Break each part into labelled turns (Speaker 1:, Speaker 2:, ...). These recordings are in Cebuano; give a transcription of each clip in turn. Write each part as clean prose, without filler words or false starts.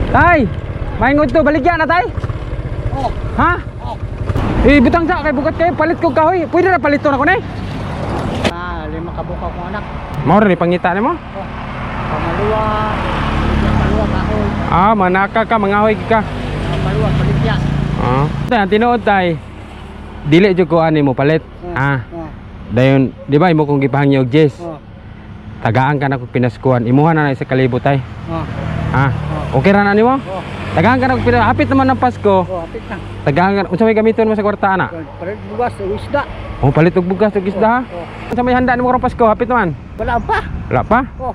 Speaker 1: Tay, maingod to, baligya na tay.
Speaker 2: Oh,
Speaker 1: Ha?
Speaker 2: oh.
Speaker 1: Eh, butang sa kay bugat kayo, palit ko kahoy. Pwede na palito na ko ni.
Speaker 2: Ah, lima ka buka ko anak.
Speaker 1: Mao ra ni pangita nimo?
Speaker 2: Oh. Pamaluwa, paluwa kahoy,
Speaker 1: Ah, manaka ka, mangahoy ka.
Speaker 2: Paluwa paligya.
Speaker 1: Ah. Tay, ang tinuod tay. Dili jud ko ani mo palit. Ah,
Speaker 2: Oh.
Speaker 1: dayon, di ba imo kong gipahangyo og Jess?
Speaker 2: Oh.
Speaker 1: Tagaan ka na kog pinaskuhan. Imuha na na isa kalibo tay.
Speaker 2: Oh.
Speaker 1: Ah, okay ra na nimo?
Speaker 2: Oh.
Speaker 1: Tagaan ka na kog pinas. Hapit naman ng Pasko.
Speaker 2: Oh, apit na.
Speaker 1: Tagaan ka. Unsa may gamiton mo sa kwarta ana?
Speaker 2: Palit bugas, isda.
Speaker 1: Oh, palit og bugas ug isda ha.
Speaker 2: Oh.
Speaker 1: Unsa may handa nimo karong Pasko? Hapit naman.
Speaker 2: Wala pa.
Speaker 1: Wala pa.
Speaker 2: Oh.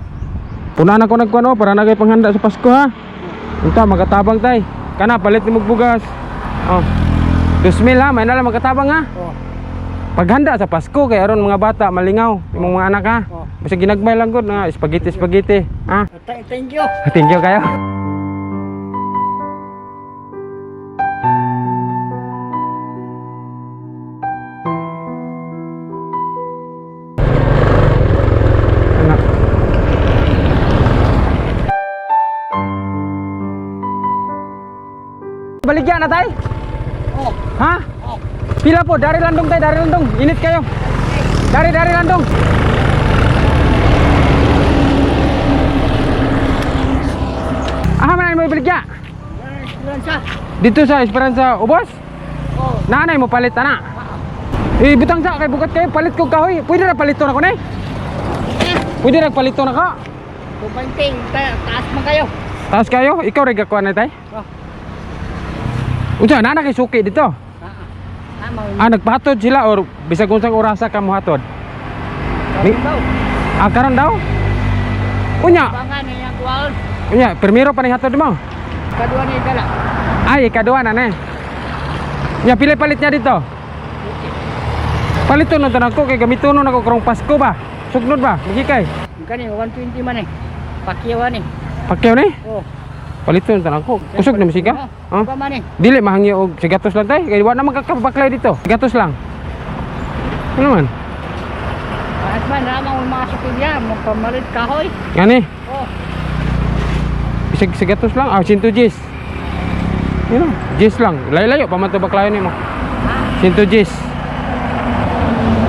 Speaker 1: Puna na ko nagkuan oh, para na kay panghanda sa Pasko ha. Unta magatabang tay. Kana palit nimo og bugas. Oh. 2,000 ha, may na lang magatabang ha.
Speaker 2: Oh.
Speaker 1: Paghanda sa Pasko kay aron mga bata malingaw, imong mga anak ha.
Speaker 2: Oh.
Speaker 1: Basta ginagmay lang gud nga spaghetti spaghetti ha.
Speaker 2: Thank you.
Speaker 1: Thank you kayo. Anak. Baligya na tay?
Speaker 2: Oh.
Speaker 1: Ha?
Speaker 2: Oh.
Speaker 1: Pila po, dari landong tay, dari landong. Init kayo. Dari, dari landong. Ah, man mo ibaligya?
Speaker 2: Esperanza.
Speaker 1: Dito sa Esperanza Ubos?
Speaker 2: Oh.
Speaker 1: Nanay mo palit ana. Eh, butang sa kay bugat kayo, palit ko kahoy. Pwede na palito na ko ni. Pwede na palito na ka.
Speaker 2: Kumanting, taas man kayo.
Speaker 1: Taas kayo, ikaw rin gakuha na tay.
Speaker 2: Oh.
Speaker 1: Unsa na kay suki dito?
Speaker 2: Ah. Ah, mau.
Speaker 1: Ah, nagpahatod sila or bisag unsang orasa ka mohatod?
Speaker 2: Karon daw.
Speaker 1: Ah, karon daw? Unya,
Speaker 2: Bangan na yang kuwaon.
Speaker 1: unya, primero pa ni hatod mo.
Speaker 2: Kadua ni dala.
Speaker 1: Ay, ikaduha na na. Nya pila palit niya dito? Palito na tanan ko kay gamito nun ako karong Pasko ba? Sugnod ba? Magikay.
Speaker 2: Kani 120 man eh. Pakyawan eh.
Speaker 1: Pakyaw ni.
Speaker 2: Oh.
Speaker 1: Palito na tanan ko. Kusog na musika.
Speaker 2: Oh.
Speaker 1: Ha?
Speaker 2: Pa man eh.
Speaker 1: Dili mahangyo og sigatos lang tay. Kay wa na magkakabaklay dito. Sigatos lang. Ano man?
Speaker 2: At man ramang mga niya, magpamalit kahoy.
Speaker 1: Ngani?
Speaker 2: Oh.
Speaker 1: Isig sigatos lang. Ah, 110. Yun, 10 lang. Layo-layo pa man to baklayon nimo.
Speaker 2: Ha?
Speaker 1: 110.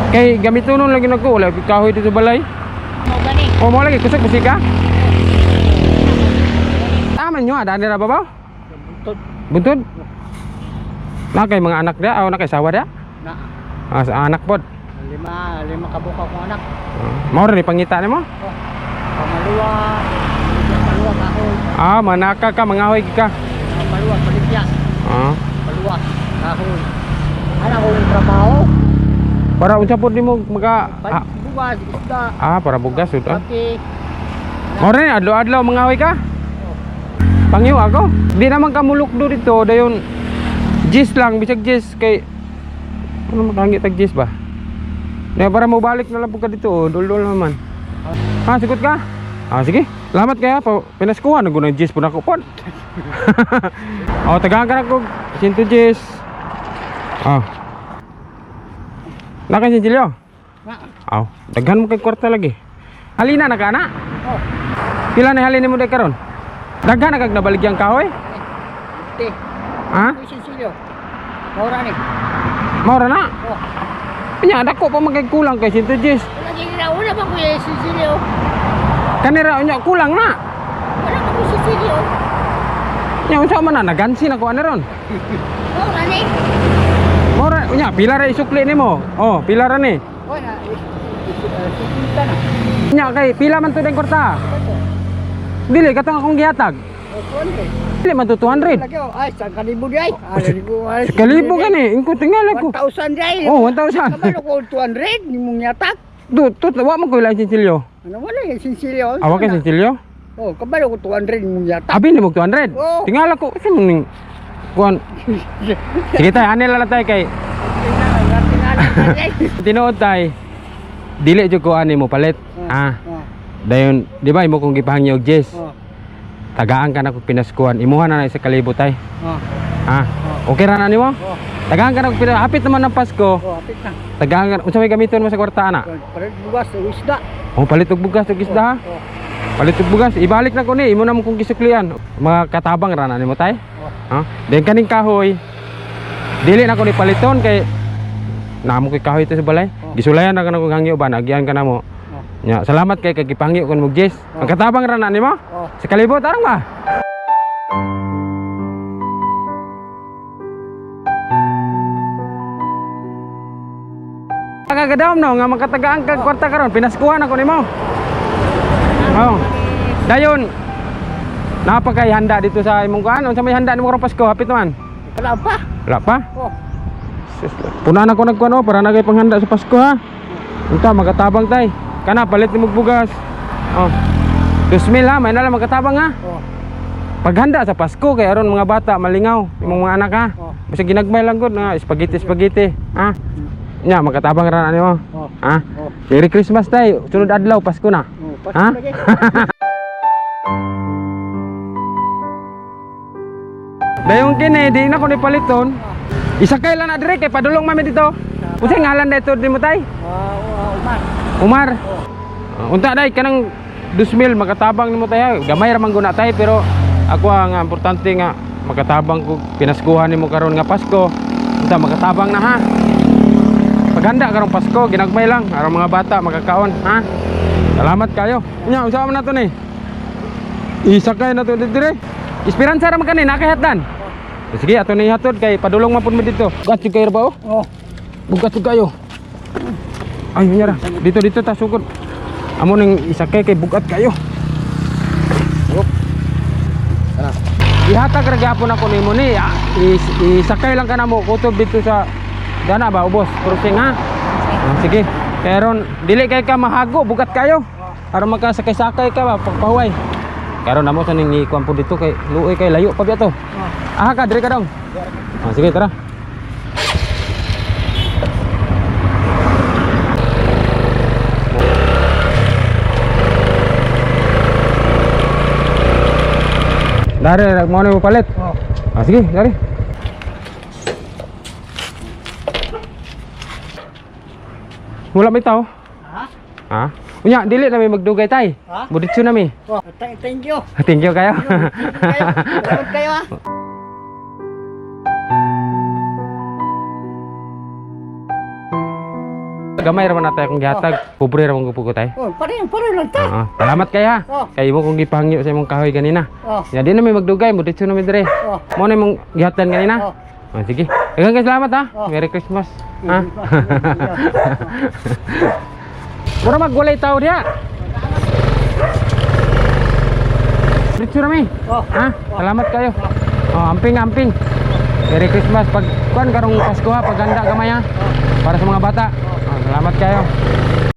Speaker 1: Kay gamito nun lagi nako wala kahoy dito balay.
Speaker 2: Mo gani.
Speaker 1: O mo lagi kusog musika. Tama nyo, ada nila babaw?
Speaker 2: Buntod.
Speaker 1: Buntod? Na kay mga anak dia, aw na kay sawa dia?
Speaker 2: Na.
Speaker 1: Ah, sa anak pod.
Speaker 2: Lima, lima ka buka ko anak.
Speaker 1: Ah, mao ra ni pangita nimo?
Speaker 2: Oh. Pamaluwa, paluwa kahoy.
Speaker 1: Ah, manaka ka, mangahoy ka.
Speaker 2: Paluwa paligya.
Speaker 1: Ah.
Speaker 2: Paluwa kahoy. Ana ko yung trabaho.
Speaker 1: Para unsa pod nimo maka
Speaker 2: Palit bugas, isda,
Speaker 1: ah, para bugas sud ah.
Speaker 2: kape.
Speaker 1: Mao ra ni adlaw-adlaw mangahoy ka?
Speaker 2: Oh.
Speaker 1: Pangyo ako. Di naman ka mulukdo dito, dayon jis lang, bisag jis kay ano makahangi tag jis ba? Na para mo balik na lang po ka dito, oh, dul-dul naman. Ha, sigot ka? Ah, sige. Salamat kaya pa pinaskuhan na gunang jis po na ko pod. Oh, tagaan ka na ko 110. Ah. Naka sinsilyo?
Speaker 2: Na.
Speaker 1: Aw, daghan mo kay kwarta lagi. Halina na ka na.
Speaker 2: Oh.
Speaker 1: Pila na halin nimo day karon? Daghan na kag nabaligyang kahoy?
Speaker 2: Te.
Speaker 1: Ha?
Speaker 2: Uy, sinsilyo. Maura ni.
Speaker 1: Mao ra na.
Speaker 2: Oh.
Speaker 1: Nya dako pa man kay kulang kay 110.
Speaker 2: Wala gini na wala ba kuya sinsilyo?
Speaker 1: Kanira unya kulang na.
Speaker 2: Wala ba kuya sinsilyo?
Speaker 1: Nya unsa man na nagansi na ko ani ron.
Speaker 2: Maura ni.
Speaker 1: Mao ra unya pila ra isukli nimo? Oh, pila ra ni.
Speaker 2: Oh na. Sisinta na.
Speaker 1: Nya kay pila man to ding kwarta?
Speaker 2: Ito.
Speaker 1: Dili katong akong gihatag.
Speaker 2: Oh, 200.
Speaker 1: Dili man to 200.
Speaker 2: Lagi oh, ay, sa kalibo di ay. Ah, libo, ay.
Speaker 1: Kalibo gani, ingko tingala ko.
Speaker 2: 1,000 di ay.
Speaker 1: Oh, 1,000.
Speaker 2: Kabalo ko 200, ni mong yatak.
Speaker 1: Du, tut, wa man ko ilang sinsilyo.
Speaker 2: Ano wala yung sinsilyo?
Speaker 1: Awa kay sinsilyo?
Speaker 2: Oh, kabalo ko 200 ni mong yatak.
Speaker 1: Abi ni mo 200.
Speaker 2: Oh.
Speaker 1: Tingala ko, sa ning kuan. Sige tay, ani lang tay kay
Speaker 2: Tingala, ay.
Speaker 1: tinuod tay. Dili jud ko ani mo palit. Ah,
Speaker 2: Oh,
Speaker 1: dayon, di ba imo kong gipahangyo og Jess?
Speaker 2: oh,
Speaker 1: Tagaan ka na kog pinaskuhan. Imuha na na isa kalibo tay.
Speaker 2: oh,
Speaker 1: Ah, okay ra na nimo?
Speaker 2: oh,
Speaker 1: Tagaan ka na kog pinas hapit naman ng Pasko.
Speaker 2: oh, apit na.
Speaker 1: Tagaan ka, unsa may gamiton mo sa kwarta ana?
Speaker 2: Palit bugas, isda.
Speaker 1: Oh, palit og bugas ug isda ha.
Speaker 2: Oh,
Speaker 1: Palit og bugas, ibalik na ko ni, imo na mo kong gisuklian. Mga katabang ra na nimo, tay.
Speaker 2: Oh.
Speaker 1: Ha? Then kaning kahoy. Dili na ko ni paliton kay namo kay kahoy ito sa balay.
Speaker 2: Oh.
Speaker 1: Gisulayan na ka na kong hangyo ba, nagyan ka na mo.
Speaker 2: Oh.
Speaker 1: Nya, salamat kay kay gipangyo kon mo Jess.
Speaker 2: Oh.
Speaker 1: Ang katabang ra na nimo?
Speaker 2: Oh.
Speaker 1: Sa kalibot arang ba? Kagadaom no nga makatagaan kag kwarta karon, pinaskuhan ako nimo. Oh. Dayon. Napakay handa dito sa imong kuan. Unsa may handa nimo karong Pasko? Hapit man.
Speaker 2: Wala pa.
Speaker 1: Wala pa?
Speaker 2: Oh.
Speaker 1: Sus, punan ako nagkuan oh, para na kay panghanda sa Pasko ha. Unta magatabang tay. Kana palit nimo og bugas. Oh. 2,000 ha, may na lang magatabang ha.
Speaker 2: Oh.
Speaker 1: Paghanda sa Pasko kay aron mga bata malingaw, imong mga anak ha.
Speaker 2: Oh.
Speaker 1: Basta ginagmay lang gud na spaghetti spaghetti, ha. Nya makatabang ra na nimo.
Speaker 2: Oh.
Speaker 1: Ha?
Speaker 2: Oh.
Speaker 1: Merry Christmas tay. Sunod adlaw Pasko na.
Speaker 2: Oh.
Speaker 1: Ha?
Speaker 2: Pasko lagi.
Speaker 1: Dayong kini di na ko ni paliton. Isakay lang na dire kay padulong mami dito. Unsay ngalan dito nimo tay?
Speaker 2: Oh, Umar.
Speaker 1: Umar.
Speaker 2: Oh.
Speaker 1: Unta day kanang 2,000 makatabang nimo tay. Ha. Gamay ra man guna tay pero ako ang importante nga makatabang ko pinaskuhan nimo karon nga Pasko. Unta makatabang na ha. Paghanda karong Pasko, ginagmay lang aron mga bata makakaon ha. Salamat kayo. Nya unsa man nato ni? Isakay na to dire. Esperanza ra man kani nakahatdan. Sige, ato ni hatod kay padulong man pud mo dito. Bugat jud kayo ba oh?
Speaker 2: Oh.
Speaker 1: Bugat jud kayo. Ay, unya ra. Dito dito ta sugod. Amo ning isakay kay bugat kayo. Op.
Speaker 2: Tara.
Speaker 1: Ihatag ra gyapon ako nimo ni. Ah, isakay lang ka na mo kutob dito sa dana ba ubos crossing ha. Ah, sige. Pero dili kay ka mahago, bugat kayo. Aron makasakay-sakay ka ba pagpahuway. Karon namo sa ning ikuan po dito kay luoy kay layo pa biya to.
Speaker 2: Oh.
Speaker 1: Aha ka, dire ka dong. Ah, sige, tara. Dari, mo na mo palit.
Speaker 2: Oh.
Speaker 1: Ah, sige, dari. Wala may tao.
Speaker 2: Ha?
Speaker 1: Ha? Unya, dili na mi magdugay tay.
Speaker 2: Ha?
Speaker 1: Buditso na mi.
Speaker 2: Oh. Thank you.
Speaker 1: Thank you kayo.
Speaker 2: Kayo. Salamat kayo ah.
Speaker 1: Gamay ra man natay akong gihatag. Pobre ra man ko tay.
Speaker 2: Oh, pareho, pareho lang ta.
Speaker 1: Oo. Salamat kay ha.
Speaker 2: Oh.
Speaker 1: Kay mo kong gipahangyo sa imong kahoy ganina.
Speaker 2: Oh.
Speaker 1: Ya di na mi magdugay, mo didto na mi dire.
Speaker 2: Oh.
Speaker 1: Mo na imong gihatan ganina.
Speaker 2: Oh.
Speaker 1: Ah, sige. Daghang kay salamat ha.
Speaker 2: Oh.
Speaker 1: Merry Christmas. Ha? Mura magwalay tao diha. Didto na mi.
Speaker 2: Oh.
Speaker 1: Ha? Salamat kayo. Oh, amping amping. Merry Christmas pag kuan karong Pasko ha, paghanda gamay ha. Para sa mga bata. Oh, salamat kayo.